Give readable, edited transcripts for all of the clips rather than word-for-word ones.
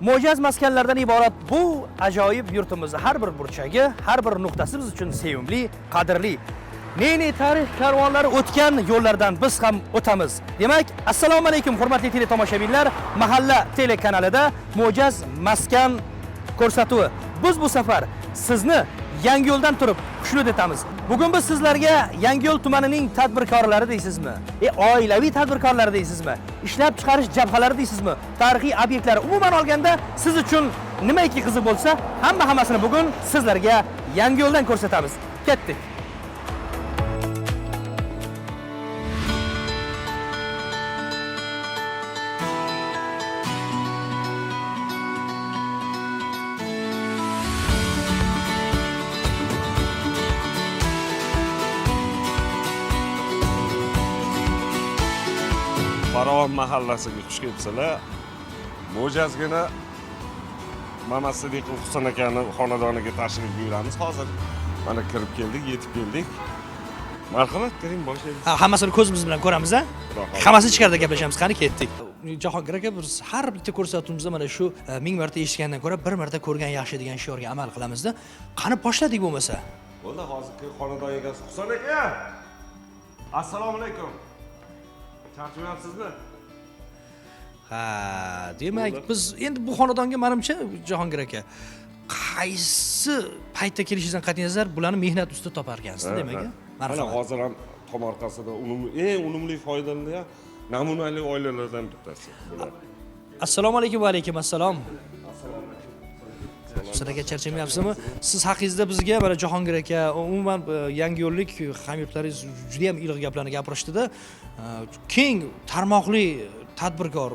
Mo'jaz maskanlardan iborat bu ajoyib yurtimizni har bir burchagi, har bir nuqtasi biz uchun sevimli, qadrli. Ne-ne tarix karvonlari o'tgan yo'llardan biz ham o'tamiz. Demak, assalomu alaykum hurmatli teletomoshabinlar. Mahalla telekanalida Mo'jaz maskan ko'rsatuvi. Biz bu safar sizni Yangiyo'ldan turib xushnud etamiz. Bugun biz sizlarga Yangiyo'l tumanining tadbirkorlari deysizmi? Oilaviy tadbirkorlari deysizmi? Ishlab chiqarish jabhalari deysizmi? Tarixiy obyektlari, umuman olganda siz uchun nimaiki qiziq bo'lsa, hammasini bugun sizlarga Yangiyo'ldan ko'rsatamiz. Ketdik. Farovon mahallasiga xush kelibsizlar. Mo'jazgina Mamat Sidiqov Husan akani xonadoniga tashrif buyuramiz. Hozir mana kirib keldik, yetib keldik. Marhamat, kiring, boshlaymiz. Ha, hammasini ko'zimiz bilan ko'ramiz, a? Xudo xohlasa. Hammasini ichkarida gaplashamiz. Qani ketdik. Jahongir aka, biz har bitta ko'rsatuvimizda mana shu ming marta eshitgandan ko'ra bir marta ko'rgan yaxshi degan shiorga amal qilamizda. Qani boshladik bo'lmasa? Bo'ldi, hozirgi xonadon egasi Husan aka. Assalomu alaykum. Charchamayapsizmi? Ha, demak, biz endi bu xonadonga manimcha Jahongir aka qaysi paytda kelishingizdan qat'iy nazar bularni mehnat ustida topar ekansiz, demak, a? Mana Marhamat. hozir ham tomorqasida unumli, eng unumli foydalanadigan namunali oilalardan bittasi bular. Assalomu alaykum va alaykum assalom. Husan aka, charchamayapsizmi? Siz haqingizda bizga mana Jahongir aka, umuman yangiyo'llik hamyurtlaringiz juda ham iliq gaplarni gapirishdida. Keng tarmoqli tadbirkor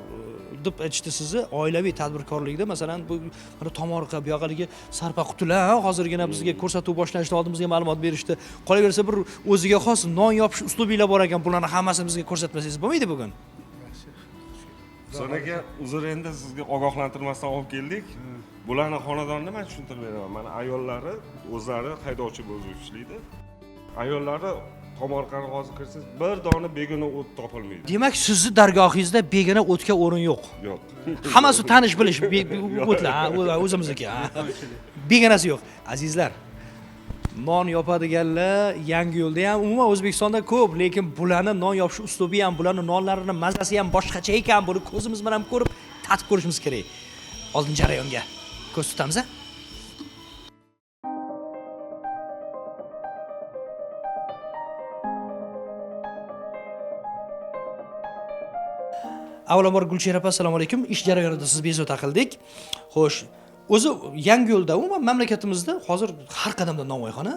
deb aytishdi sizni, oilaviy tadbirkorlikda masalan bu mana tomorqa, bu yoqaligi sarpa qutilar, ha, hozirgina bizga ko'rsatuv boshlanishidan oldin bizga ma'lumot berishdi. Qolaversa bir o'ziga xos non yopish uslubinglar bor ekan, bularni hammasini bizga ko'rsatmasangiz bo'lmaydi bugun. Husan aka, uzr, endi sizga ogohlantirmasdan olib keldik. Bularni xonadonini man tushuntirib beraman. Mana ayollari o'zlari haydovchi bo'lib ishlaydi. Ayollari tomorqani hozir kirsangiz bir dona begona o't topilmaydi. Demak, sizni dargohingizda begona o'tga o'rin yo'q. Yo'q. Hammasi tanish bilish o'tlar, ha, o'zimizniki. Ha. Begonasi yo'q. Azizlar, non yopadiganlar Yangiyo'lda ham, umuman O'zbekistonda ko'p, lekin bularni non yopish uslubi ham, bularni nonlarini mazasi ham boshqacha ekan. Buni ko'zimiz bilan ko'rib, tatib ko'rishimiz kerak. Oldin jarayonga ko'z tutamiz, a? Avvalambor Gulchehra opa, assalomu alaykum. Ish jarayonida siz bezovta qildik. Xo'sh, o'zi Yangiyo'lda, umuman mamlakatimizda hozir har qadamda novvoyxona.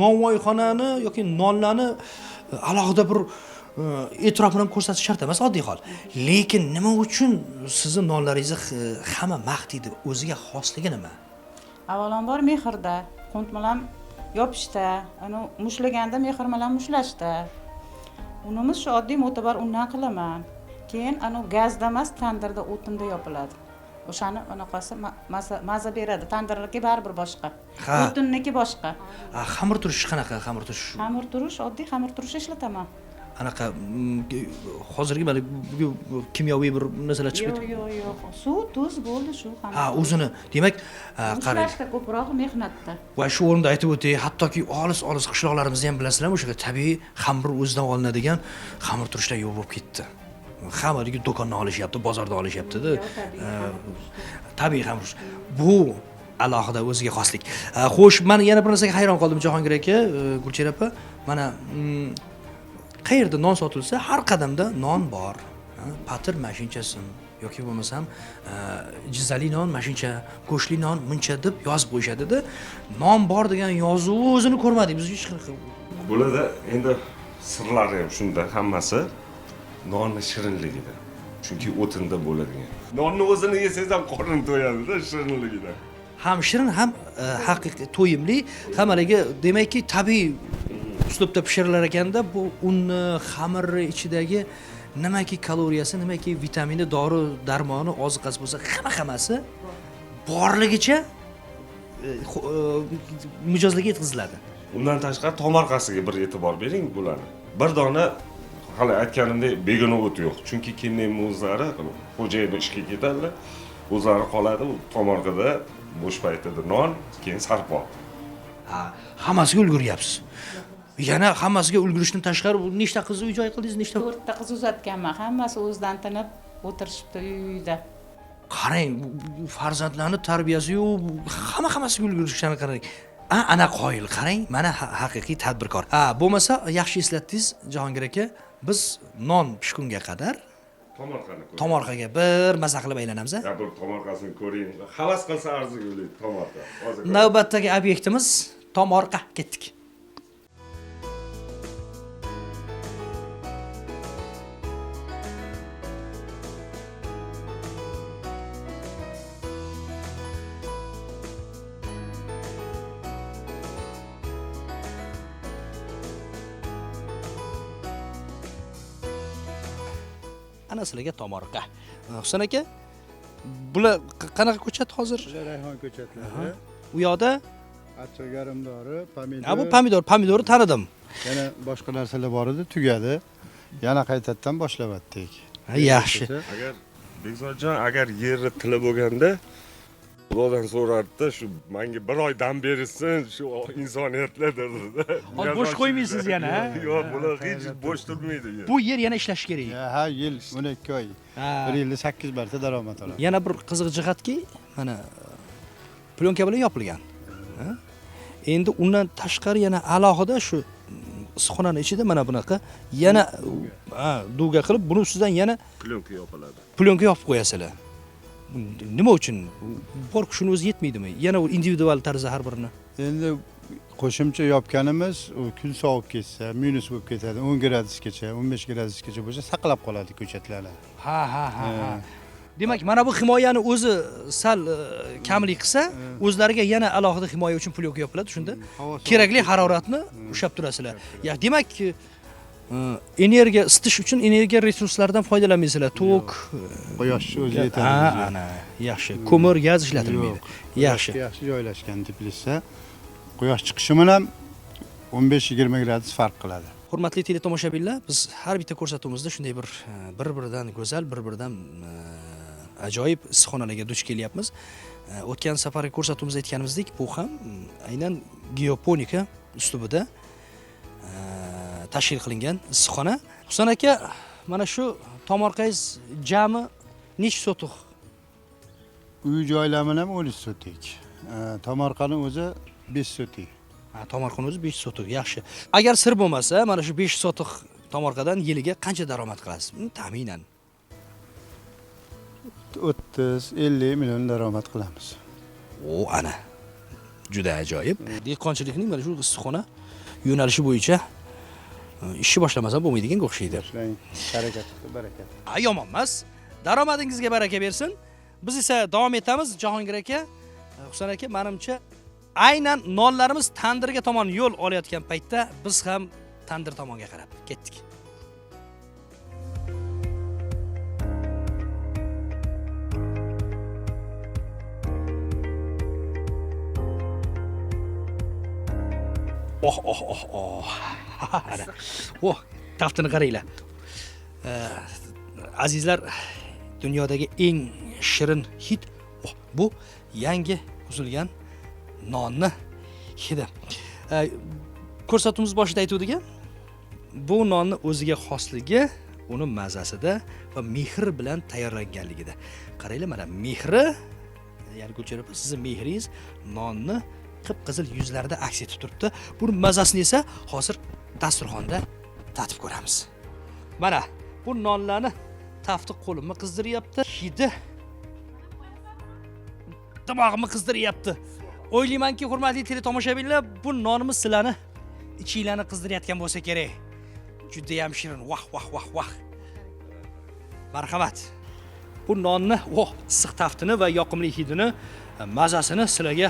Novvoyxonani yoki nonlarni alohida bir e'tirof bilan ko'rsatish shart emas, oddiy hol. Lekin nima uchun sizni nonlaringizni hamma maqtaydi? O'ziga xosligi nima? Avvalambor mehrda, qunt bilan yopishda, uni mushlaganda mehr bilan mushlashda. Unimiz shu oddiy mo'tabar undan qilaman. Keyin anu gazda emas, tandirda o'tinda yopiladi. O'shani unaqasi maza beradi. Tandirniki baribir boshqa. Ha. O'tinniki boshqa. Xamir turishi qanaqa? Xamir turish? Xamir turish oddiy xamir turish ishlataman. Anaqa hozirgi mana bu kimyoviy bir narsalar chiqib Yo'q, yo'q, yo'q. Suv, tuz bo'ldi shu xamir. Ha, o'zini demak, qarang. Mushlashda ko'proq mehnatda. Va shu o'rinda aytib o'tay, hattoki olis-olis qishloqlarimizda ham bilasizlarmi, o'sha tabiiy xamir o'zidan olinadigan xamir turishlar yo'q bo'lib ketdi. Hammaligi do'kondan olishyapti, bozordan olishyapti-da. Tabiiy xamir. Bu alohida o'ziga xoslik. Xo'sh, men yana bir narsaga hayron qoldim Jahongir aka, Gulchehra opa. Mana qayerda non sotilsa, har qadamda non bor. Patir mashinchasin yoki bo'lmasam jizzali non mashincha, go'shtli non muncha deb yozib qo'yishadi-da. Non bor degan yozuv o'zini ko'rmadik biz hech qanaqa. Bularda endi sirlari ham shunda, hammasi nonni shirinligida. Chunki o'tinda bo'ladigan. Nonni o'zini yesangiz ham qorin to'yadi-da shirinligida. Ham shirin, ham haqiqiy to'yimli, ham haligi demakki tabiiy uslubda pishirilar ekanda bu unni, xamirni ichidagi nimaki kaloriyasi, nimaki vitamini, dori, darmoni, oziqasi bo'lsa, hammasi borligicha mijozlarga yetkaziladi. Undan tashqari tomorqasiga bir e'tibor bering bularni. Bir dona hali aytganimdek begona o't yo'q. Chunki kelinimni o'zlari xo'jayini ishga ketadilar. O'zlari qoladi u tomorqada, bo'sh paytida non, keyin sarpo. Ha, hammasiga ulguryapsiz. Yana hammasiga ulgurishdan tashqari bu nechta qizni uy joy qildingiz, nechta? 4 ta qiz uzatganman, hammasi o'zidan tinib o'tirishibdi uyda. Qarang, bu farzandlarni tarbiyasi-yu, hammasiga ulgurishlarni qarang. A, ana qoyil, qarang, mana haqiqiy tadbirkor. Ha, bo'lmasa yaxshi eslatdingiz, Jahongir aka, biz non pishgunga qadar Tomorqani ko'ring. Tomorqaga bir maza qilib aylanamiz, a? Ya bir tomorqasini ko'ring. Havas qilsa arzigulik tomorqa. Hozir ko'ring. Navbatdagi obyektimiz tomorqa. Ketdik. Ana sizlarga tomorqa. Husan aka, bular qanaqa ko'chat hozir? Bular rayhon ko'chatlari. U yoqda Achchiq garmdori, pomidor. Ha, bu pomidor, pomidorni tanidim. Yana boshqa narsalar bor edi, tugadi. Yana qaytadan boshlayaptik. Ha, yaxshi. Agar Bekzodjon, agar yerni tili bo'lganda Xudodan so'rardida, shu menga bir oy dam berishsin, shu insoniyatlar derdida. Hozir bo'sh qo'ymaysiz yana, ha? Yo'q, bular hech bo'sh turmaydi. Bu yer yana ishlashi kerak. Ha, yil 12 oy. Bir yilda 8 marta daromad oladi. Yana bir qiziq jihatki, mana plyonka bilan yopilgan. Ha? Endi undan tashqari yana alohida shu issiqxonani ichida mana bunaqa yana duga qilib, buni ustidan yana plyonka yopiladi. Plyonka yopib qo'yasizlar. Nima uchun? Bor kuchini o'zi yetmaydimi? Yana u individual tarzda har birini. Endi qo'shimcha yopganimiz u kun sovib ketsa, minus bo'lib ketadi. 10 gradusgacha, 15 gradusgacha bo'lsa saqlab qoladi ko'chatlarni. Ha, ha, ha, ha. Demak, mana bu himoyani o'zi sal kamlik qilsa, o'zlariga yana alohida himoya uchun plyonka yopiladi. Shunda kerakli haroratni ushlab turasizlar. Ya, demak, energiya isitish uchun energiya resurslaridan foydalanmaysizlar. Tok, quyosh o'zi yetadi. Ha, ana, yaxshi. Ko'mir, gaz ishlatilmaydi. Yaxshi. Yaxshi joylashgan teplitsa. Quyosh chiqishi bilan 15-20 gradus farq qiladi. Hurmatli teletomoshabinlar, biz har bitta ko'rsatuvimizda shunday bir-biridan go'zal, bir-biridan ajoyib issiqxonalarga duch kelyapmiz. O'tgan safargi ko'rsatuvimizda aytganimizdek, bu ham aynan geoponika uslubida tashkil qilingan issiqxona. Husan aka, mana shu tomorqangiz jami necha sotix? Uy joylar bilan 13 sotik. Tomorqani o'zi 5 sotik. Ha, tomorqani o'zi 5 sotix, yaxshi. Agar sir bo'lmasa, mana shu 5 sotix tomorqadan yiliga qancha daromad qilasiz? Taxminan. 30-50 million daromad qilamiz. O, ana. Juda ajoyib. Dehqonchilikning mana shu issiqxona yo'nalishi bo'yicha ishni boshlamasa bo'lmaydiganga o'xshaydi. Boshlang, harakat qilib barakat. Ha, yomon emas. Daromadingizga baraka bersin. Biz esa davom etamiz Jahongir aka, Husan aka, menimcha aynan nonlarimiz tandirga tomon yo'l olayotgan paytda biz ham tandir tomonga qarab ketdik. Oh, oh, oh, oh. Ana. Oh, taftini qaranglar. Azizlar, dunyodagi eng shirin hid, oh, bu yangi uzilgan nonni hidi. Ko'rsatuvimiz boshida aytuvdik, bu nonni o'ziga xosligi uni mazasida va mehr bilan tayyorlanganligida. Qaranglar, mana mehri, ya'ni Gulchehra opa, sizning mehringiz nonni qip-qizil yuzlarida aks etib turibdi. Buni mazasini esa hozir dasturxonda tatib ko'ramiz. Mana bu nonlarni tafti qo'limni qizdiryapti, hidi dimog'imni qizdiryapti. O'ylaymanki, hurmatli teletomoshabinlar, bu nonimiz sizlarni ichinglarni qizdirayotgan bo'lsa kerak. Juda ham shirin. Vah, vah, vah, vah. Marhamat. Bu nonni, oh, issiq taftini va yoqimli hidini, mazasini sizlarga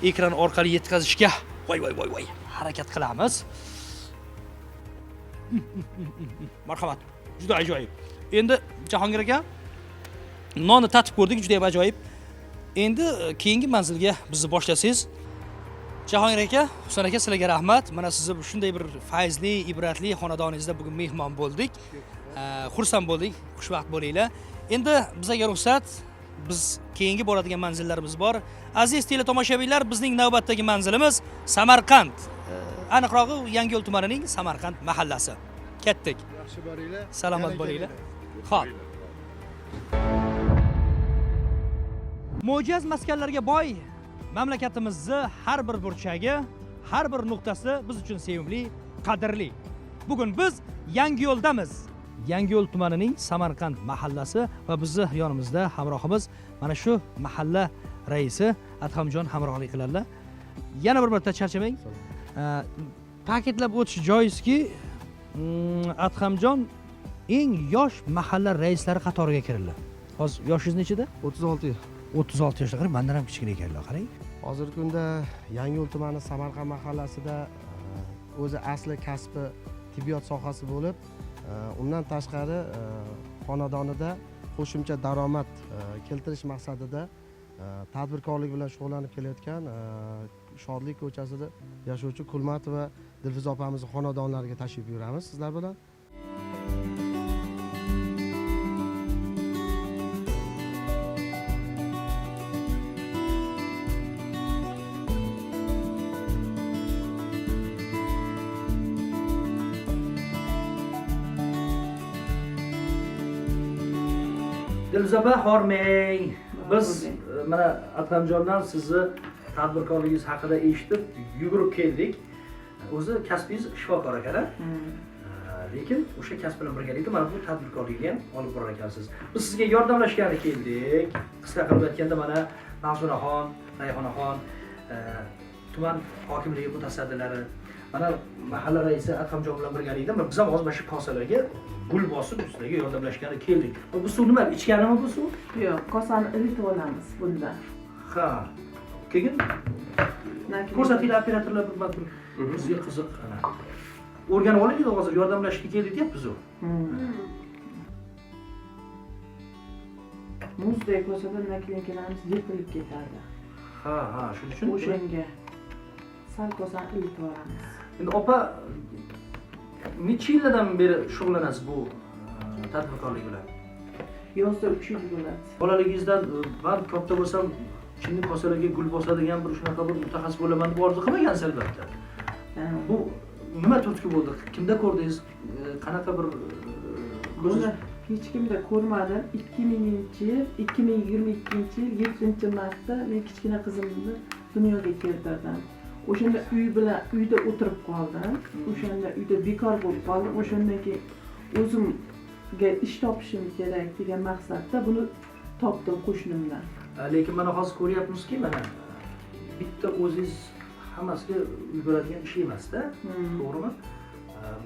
ekran orqali yetkazishga voy, voy, voy, voy harakat qilamiz. Marhamat. Juda ajoyib. Endi Jahongir aka, nonni tatib ko'rdik, juda ham ajoyib. Endi keyingi manzilga bizni boshlasangiz. Jahongir aka, Husan aka, sizlarga rahmat. Mana sizni shunday bir fayzli, ibratli xonadoningizda bugun mehmon bo'ldik. Xursand bo'ldik. Xushvaqt bo'linglar. Endi bizga ruxsat. Biz keyingi boradigan manzillarimiz bor. Aziz teletomoshabinlar, bizning navbatdagi manzilimiz Samarqand. Aniqrog'i Yangiyo'l tumanining Samarqand mahallasi. Ketdik. Yaxshi boringlar. Salomat Yana bo'linglar. kelinglar. Xo'p. Mo'jaz maskanlarga boy mamlakatimizni har bir burchagi, har bir nuqtasi biz uchun sevimli, qadrli. Bugun biz Yangiyo'ldamiz. Yangiyo'l tumanining Samarqand mahallasi va bizni yonimizda hamrohimiz mana shu mahalla raisi Adhamjon hamrohlik qiladilar. Yana bir marta charchamang. Ta'kidlab o'tish joizki, Adhamjon eng yosh mahalla raislari qatoriga kirdilar. Hozir yoshingiz nechida? 36. 36 yoshda. Qarang, mandan ham kichkina ekanlar, qarang. Hozirgi kunda Yangiyo'l tumani Samarqand mahallasida o'zi asli kasbi tibbiyot sohasi bo'lib, undan tashqari xonadonida qo'shimcha daromad keltirish maqsadida tadbirkorlik bilan shug'ullanib kelayotgan Shodlik ko'chasida yashovchi Kulmatova Dilfuza opamizni xonadonlariga tashrif buyuramiz sizlar bilan. Dilfuza opa, hormang. Biz mana Adhamjondan sizni tadbirkorligingiz haqida eshitib yugurib keldik. O'zi kasbingiz shifokor ekan, a? Lekin o'sha kasb bilan birgalikda mana bu tadbirkorlikni ham olib borar ekansiz. Biz sizga yordamlashgani keldik. Qisqa qilib aytganda mana Mavzunaxon, Rayhonaxon, tuman hokimligi mutasaddilari, mana mahalla raisi Adhamjon bilan birgalikda biz ham hozir mana shu kosalarga gul bosib sizlarga yordamlashgani keldik. Bu suv nima? Ichganimi bu suv? Yo'q, kosani ilitib olamiz bundan. Ha. Keyin ko'rsatinglar operatorlar bir marta bizga qiziq. Ana. O'rganib olaylik hozir, yordamlashishga keldik deyapmiz u. Muzdek kosada naklinkalarimiz yirtilib ketadi. Ha, ha, shuning uchun o'shanga sal kosani ilitib olamiz. Endi opa, necha yillardan beri shug'ullanasiz bu tadbirkorlik bilan? Yozda 3 yil bo'ladi. Bolaligingizdan man katta bo'lsam chinni kosalarga gul bosadigan bir shunaqa bir mutaxassis bo'laman deb orzu qilmagansiz albatta. Bu nima turtki bo'ldi? Kimda ko'rdingiz? Qanaqa bir Buni hech kimda ko'rmadim. 2000-yil, 2022-yil 7-martda men kichkina qizimni dunyoga keltirdim. O'shanda uy bilan uyda o'tirib qoldim. O'shanda uyda bekor bo'lib qoldim. O'shandan keyin o'zimga ish topishim kerak degan maqsadda buni topdim qo'shnimdan. Lekin mana hozir ko'ryapmizki, mana bitta o'zingiz hammasiga ulguradigan ish emas-da, to'g'rimi?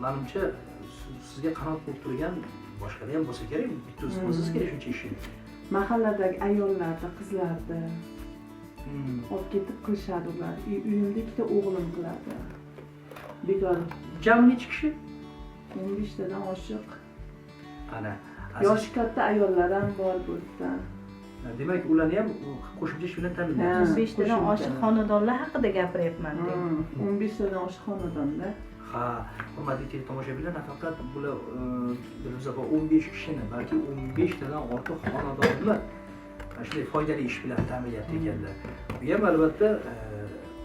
Menimcha sizga qanot bo'lib turgan boshqalar ham bo'lsa kerak, bitta o'zingiz qilsangiz kerak shuncha ishni. Mahalladagi ayollarni, qizlarni olib ketib qilishadi ular. Uyimda ikkita o'g'lim qiladi. Bekor. Jami necha kishi? 15 tadan oshiq. Ana, Yoshi katta ayollar ham bor bu yerda. Demak, ularni ham qo'shimcha ish bilan ta'minlayapsiz. 15 tadan oshiq xonadonlar haqida gapiryapman deng. 15 tadan oshiq xonadonda. Ha, hurmatli teletomoshabinlar, nafaqat bular Dilfuza opa 15 kishini, balki 15 tadan ortiq xonadonni mana shunday foydali ish bilan ta'minlayapti ekanlar. Bu ham albatta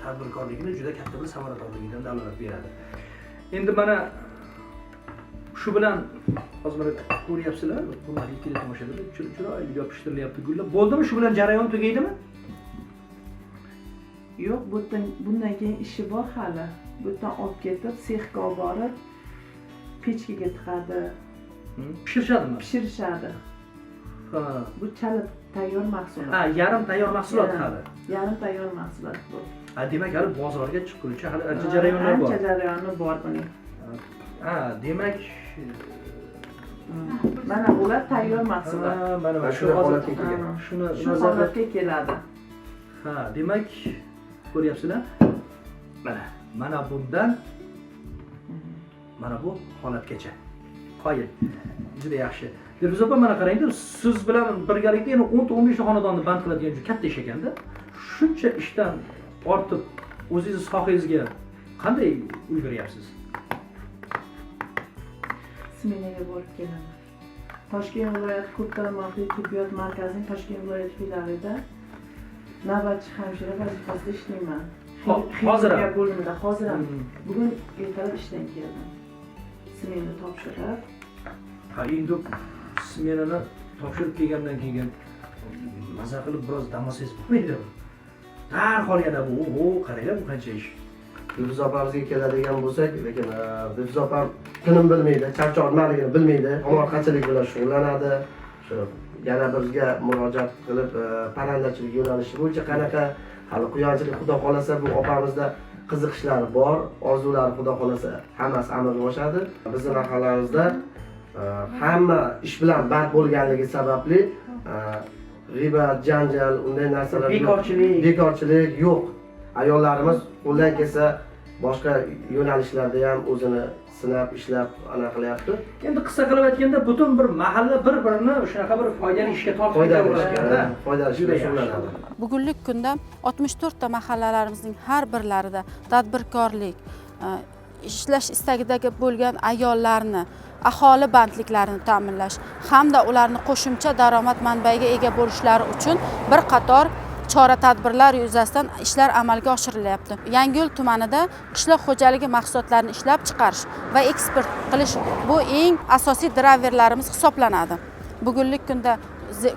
tadbirkorlikni juda katta bir samaradorligidan dalolat beradi. Endi mana shu bilan hozir mana ko'ryapsizlar, hurmatli teletomoshabinlar, chiroyli yopishtirilyapti gullar. Bo'ldimi shu bilan jarayon tugaydimi? Yo'q, bundan keyin ishi bor hali. Bu yerdan olib ketib, sexga olib borib, pechkaga tiqadi. Pishirishadimi? Pishirishadi. Ha. Bu chala tayyor mahsulot. Ha, yarim tayyor mahsulot hali. Yarim tayyor mahsulot bu. Ha, demak hali bozorga chiqquncha hali ancha jarayonlar bor. Ancha jarayoni bor buning. Ha, demak, Mana bular tayyor mahsulot. Ha, mana Mana shu shunday hozir holatga kelgan. Shuni Shu nazarda holatga keladi. Ha, demak, ko'ryapsizlar. Mana, mana bundan mana bu holatgacha. Qoyil. Juda yaxshi. Dilfuza opa, mana qarangda, siz bilan birgalikda yana 10 ta 15 ta xonadonni band qiladigan juda katta ish ekanda. Shuncha ishdan ortib o'zingiz sohangizga qanday ulguryapsiz? Smenaga borib kelaman. Toshkent viloyati ko'p tarmoqli tibbiyot markazining Toshkent viloyati filialida navbatchi hamshira vazifasida ishlayman. Hozir ham? Bo'limida hozir ham. Bugun ertalab ishdan keldim. Smena topshirib. Ha, endi smenani topshirib kelgandan keyin maza qilib biroz dam olsangiz bo'lmaydimi? Darhol yana bu, o, qaranglar, bu qancha ish. Dilfuza opamizga keladigan bo'lsak, lekin Dilfuza opam tinim bilmaydi, charchoq nimaligini bilmaydi, tomorqachilik bilan shug'ullanadi. Shu yana bizga murojaat qilib, parrandachilik yo'nalishi bo'yicha qanaqa, hali quyonchilik, xudo xohlasa, bu opamizda qiziqishlari bor, orzulari xudo xohlasa hammasi amalga oshadi. Bizni mahallamizda hamma ish bilan band bo'lganligi sababli g'iybat, janjal, unday narsalar yo'q. Bekorchilik. Bekorchilik yo'q. Ayollarimiz qo'ldan kelsa boshqa yo'nalishlarda ham o'zini sinab, ishlab ana qilyapti. Endi qisqa qilib aytganda, butun bir mahalla bir-birini shunaqa bir foydali ishga tortib Foydali ketaveradi. ishga, foydali ishga Juda yaxshi. shug'ullanadi. Bugungi kunda 64 ta mahallalarimizning har birlarida tadbirkorlik, ishlash istagidagi bo'lgan ayollarni, aholi bandliklarini ta'minlash hamda ularni qo'shimcha daromad manbaiga ega bo'lishlari uchun bir qator chora-tadbirlar yuzasidan ishlar amalga oshirilyapti. Yangiyo'l tumanida qishloq xo'jaligi mahsulotlarini ishlab chiqarish va eksport qilish bu eng asosiy driverlarimiz hisoblanadi. Bugungi kunda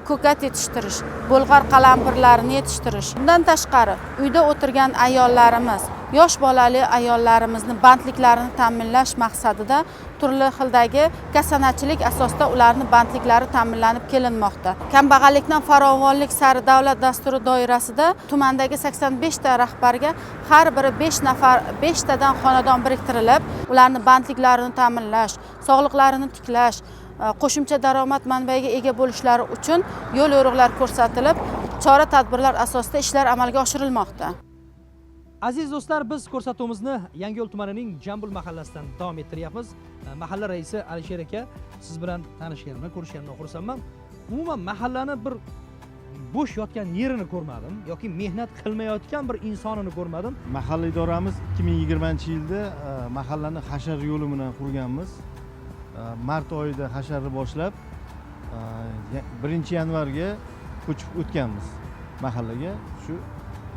ko'kat yetishtirish, bulg'or qalampirlarini yetishtirish. Bundan tashqari uyda o'tirgan ayollarimiz, yosh bolali ayollarimizni bandliklarini ta'minlash maqsadida turli xildagi kasanachilik asosida ularni bandliklari ta'minlanib kelinmoqda. Kambag'allikdan farovonlik sari davlat dasturi doirasida tumandagi 85 ta rahbarga har biri 5 nafar, 5 tadan xonadon biriktirilib, ularni bandliklarini ta'minlash, sog'liqlarini tiklash, qo'shimcha daromad manbaiga ega bo'lishlari uchun yo'l yo'riqlar ko'rsatilib, chora-tadbirlar asosida ishlar amalga oshirilmoqda. Aziz do'stlar, biz ko'rsatuvimizni Yangiyo'l tumanining Jambul mahallasidan davom ettiryapmiz. Mahalla raisi Alisher aka, siz bilan tanishganimdan, ko'rishganimdan xursandman. Umuman mahallani bir bo'sh yotgan yerini ko'rmadim yoki mehnat qilmayotgan bir insonini ko'rmadim. Mahalla idoramiz 2020-yilda mahallani hashar yo'li bilan qurganmiz. Mart oyida hasharni boshlab, 1 yanvarga ko'chib o'tganmiz mahallaga. Shu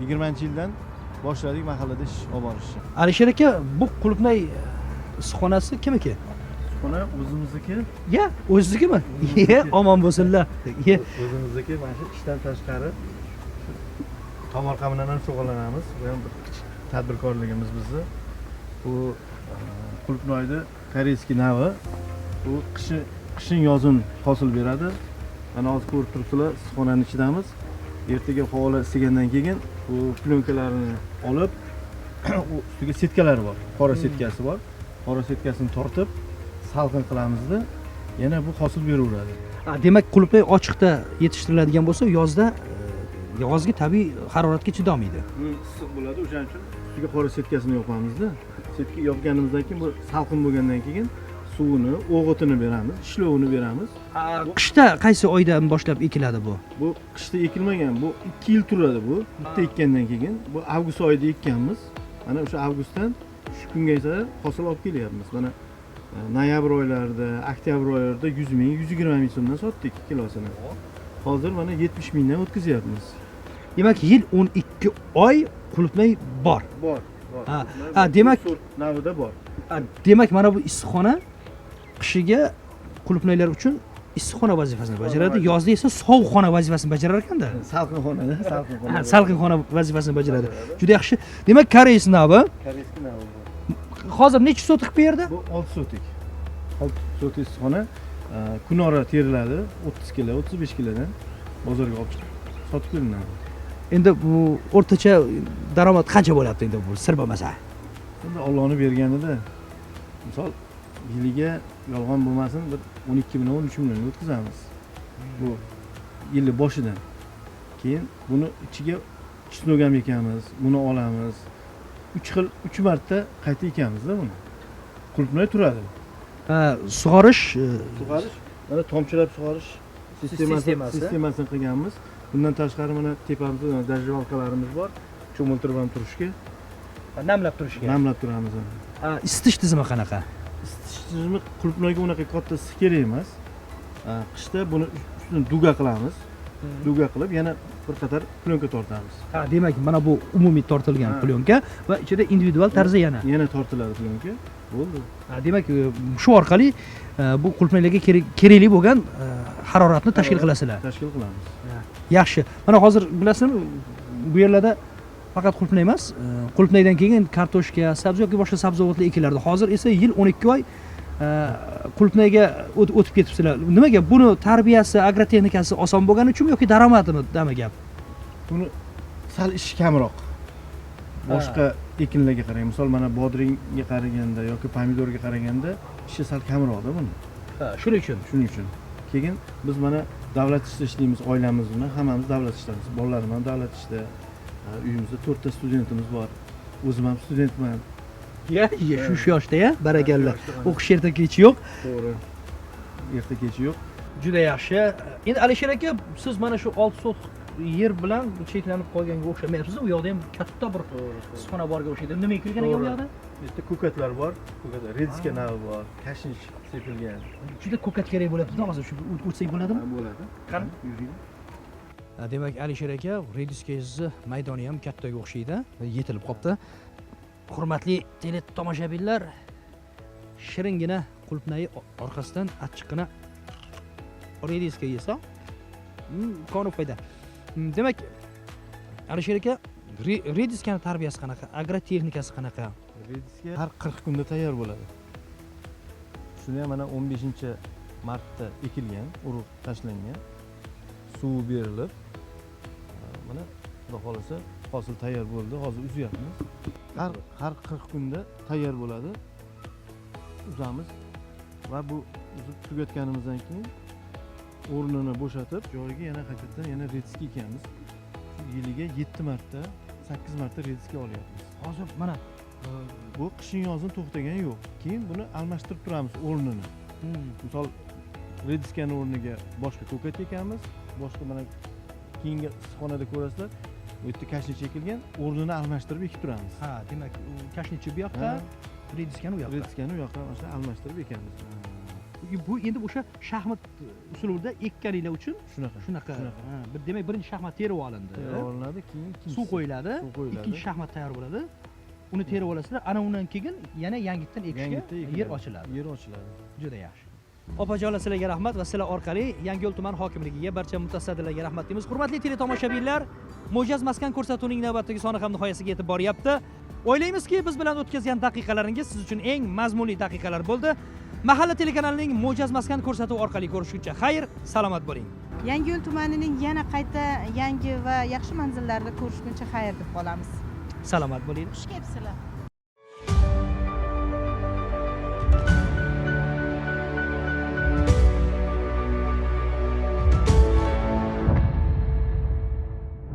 20-yildan boshladik mahallada ish olib borishni. Alisher aka, bu qulupnay issiqxonasi kimniki? Issiqxona o'zimizniki. Ya, o'ziznikimi? Ye, omon bo'lsinlar. Ye. O'zimizniki. Mana shu ishdan tashqari tomorqa bilan ham shug'ullanamiz. Bu ham bir kichik tadbirkorligimiz bizni. Bu qulupnoyni корейский navi. Bu qishi, qishin yozin hosil beradi. Mana hozir ko'rib turibsizlar, issiqxonani ichidamiz. Ertaga havolar isigandan keyin bu plyonkalarni olib, u ustiga setkalari bor, qora setkasi bor, qora setkasini tortib salqin qilamizda, yana bu hosil beraveradi. Demak, qulupnay ochiqda yetishtiriladigan bo'lsa, yozda yozgi tabiiy haroratga chidolmaydi. Issiq bo'ladi, o'shaning uchun ustiga qora setkasini yopamizda. Setka yopganimizdan keyin bu salqin bo'lgandan keyin suvini, o'g'itini beramiz, ishlovini beramiz. Qishda qaysi oydan boshlab ekiladi bu? Bu qishda ekilmagan, bu 2 yil turadi. Bu bitta ekkandan keyin, bu avgust oyida ekkanmiz. Mana o'sha avgustdan shu kungacha hosil olib kelyapmiz. Mana noyabr oylarida, oktyabr oylarida 100 ming, 120 ming so'mdan sotdik kilosini. Hozir mana 70 mingdan o'tkazyapmiz. Demak, yil 12 oy qulupnay bor. Bor, bor. Ha, demak- Navida bor. Demak, mana bu issiqxona qishiga qulupnaylar uchun issiqxona vazifasini bajaradi, yozda esa sovuqxona vazifasini bajarar ekanda. Salqinxonada, salqinxona. Salqinxona vazifasini bajaradi. Juda yaxshi. Demak, koreys navi. Корейский navi bu. Hozir necha sotik bu yerda? Bu 6 sotik, 6 sotik issiqxona. Kunora teriladi, 30 kilo, 35 kilodan bozorga olib chiqib sotib kelinadi. Endi bu o'rtacha daromad qancha bo'lyapti endi, bu sir bo'lmasa? Endi Ollohni berganida, misol, yiliga, yolg'on bo'lmasin, bir 12 million, 13 millionga o'tkazamiz bu yilni boshidan. Keyin buni ichiga чеснок ham ekamiz, buni olamiz, uch xil, uch marta qayta ekamizda buni. Qulupnay turadi. Ha, sug'orish Sug'orish, mana tomchilab sug'orish sistemasi. Sistemasi. Sistemasini qilganmiz. Bundan tashqari, mana tepamizda дождевалка larimiz bor, cho'miltirib ham turishga. Namlab turishga. Namlab turamiz. Ha, isitish tizimi qanaqa? Isitish tizimi, qulupnoyga unaqa katta issiq kerak emas. Qishda buni ustini дуга qilamiz. Дуга qilib, yana bir qator plyonka tortamiz. Ha, demak, mana bu umumiy tortilgan plyonka va ichida individual tarzda yana. Yana tortiladi plyonka. Bo'ldi. Ha, demak, shu orqali bu qulupnaylarga kerakli bo'lgan haroratni tashkil qilasizlar. Tashkil qilamiz. Yaxshi. Mana hozir bilasizmi, bu yerlarda faqat qulupnay emas, qulupnaydan keyin kartoshka, sabzi yoki boshqa sabzavotlar ekilardi. Hozir esa yil 12 oy qulupnayga o'tib ketibsizlar. Nimaga? Buni tarbiyasi, agrotexnikasi oson bo'lgani uchunmi yoki daromadimi dami gap? Buni sal ishi kamroq. Boshqa ekinlarga qarang, misol mana bodringga qaraganda yoki pomidorga qaraganda ishi sal kamroqda buni. Ha, shuning uchun. Shuning uchun. Keyin biz mana davlat ishida ishlaymiz, oilamiz bilan hammamiz davlat ishidamiz. Bolalarim ham davlat ishida. Uyimizda 4 ta studentimiz bor. O'zim ham studentman. Ya, shu yoshda ya, barakalla. O'qish erta kechi yo'q. To'g'ri. Erta kechi yo'q. Juda yaxshi. Endi Alisher aka, siz mana shu 6 sotix yer bilan cheklanib qolganga o'xshamayapsiz. U yoqda ham katta bir issiqxona borga o'xshaydi. Nima ekilgan ekan u yoqda? Bu yerda ko'katlar bor. Ko'katlar, rediska navi bor, kashnich sepilgan. Juda ko'kat kerak bo'lyapti-da hozir. Shu o'tsak bo'ladimi? Bo'ladi. Qani? Yuring. Demak, Alisher aka, rediskangizni maydoni ham kattaga o'xshaydi. Yetilib qolibdi. Hurmatli teletomoshabinlar, shiringina qulupnay orqasidan achchiqqina rediska yesa, qoni foyda. Demak, Alisher aka, rediskani tarbiyasi qanaqa, agrotexnikasi qanaqa? Rediska har 40 kunda tayyor bo'ladi. Shuni ham mana 15 martda ekilgan, urug' tashlangan, suvi berilib, mana Xudo xohlasa hosil tayyor bo'ldi. Hozir uzyapmiz. Har 40 kunda tayyor bo'ladi. Uzamiz va bu uzib tugatganimizdan keyin o'rnini bo'shatib, joyiga yana qaytadan yana rediska ekamiz. Shu yiliga 7 marta, 8 marta rediska olyapmiz. Hozir mana bu qishin yozin to'xtagani yo'q. Keyin buni almashtirib turamiz o'rnini. Misol rediskani o'rniga boshqa ko'kat ekamiz, boshqa mana keyingi issiqxonada ko'rasizlar, bu yerda kashnich ekilgan, o'rnini almashtirib ekib turamiz. Ha, demak, u kashnichi bu yoqqa, rediskani u yoqqa. Rediskani u yoqqa mana almashtirib ekamiz. Bu endi o'sha shaxmat usulida ekkaninglar uchun shunaqa. Shunaqa. Shunaqa. Ha, demak, birinchi shaxmat terib olindi. Terib olinadi, keyin ikkinchisi. Suv qo'yiladi, Suv qo'yiladi. Ikkinchi shaxmat tayyor bo'ladi. Uni terib olasizlar, ana undan keyin yana yangitdan ekishga Yangitdan ekiladi. yer ochiladi. Yer ochiladi. Juda yaxshi. Opajonlar, sizlarga rahmat va sizlar orqali Yangiyo'l tuman hokimligiga, barcha mutasaddilarga rahmat deymiz. Hurmatli teletomoshabinlar, Mo'jaz maskan ko'rsatuvining navbatdagi soni ham nihoyasiga yetib boryapti. O'ylaymizki, biz bilan o'tkazgan daqiqalaringiz siz uchun eng mazmunli daqiqalar bo'ldi. Mahalla telekanalining Mo'jaz maskan ko'rsatuvi orqali ko'rishguncha xayr, salomat bo'ling. Yangiyo'l tumanining yana qayta yangi va yaxshi manzillarida ko'rishguncha xayr deb qolamiz. Salomat bo'ling. Xush kelibsizlar.